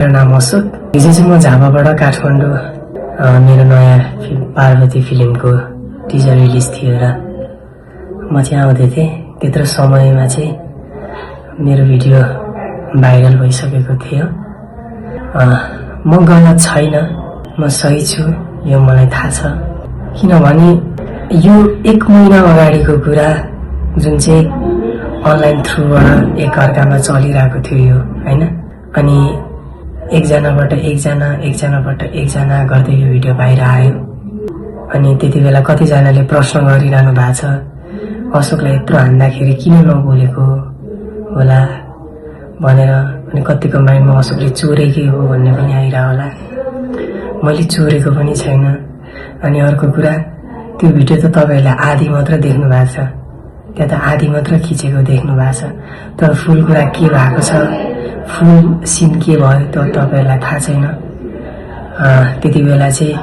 मेरो नाम अशोक। हिजो चाहिँ म झापाबाट काठमाडौँ मेरो नयाँ पार्वती फिल्मको टिजर रिलिज थियो र म चाहिँ आउँदै थिएँ। त्यत्रो समयमा चाहिँ मेरो भिडियो भाइरल भइसकेको थियो। म गलत छैन, म सही छु, यो मलाई थाहा छ। किनभने यो 1 महिना अगाडिको कुरा जुन चाहिँ अनलाइन थ्रुबाट एकअर्कामा चलिरहेको थियो यो, हैन? अनि एकजनाबाट एकजना गर्दै यो भिडियो बाहिर आयो। अनि त्यति बेला कतिजनाले प्रश्न गरिरहनु भएको छ, अशोकलाई यत्रो हान्दाखेरि किन नबोलेको होला भनेर। अनि कतिको माइन्डमा अशोकले चोरेकै हो भन्ने पनि आइरह होला। मैले चोरेको पनि छैन। अनि अर्को कुरा, त्यो भिडियो त तपाईहरुले आधी मात्र देख्नु भएको छ, त्यहाँ त आधी मात्र खिचेको देख्नु भएको छ। तर फुल कुरा के भएको छ, फुल सिन के भयो त तपाईहरुलाई थाहा छैन। त्यति बेला चाहिँ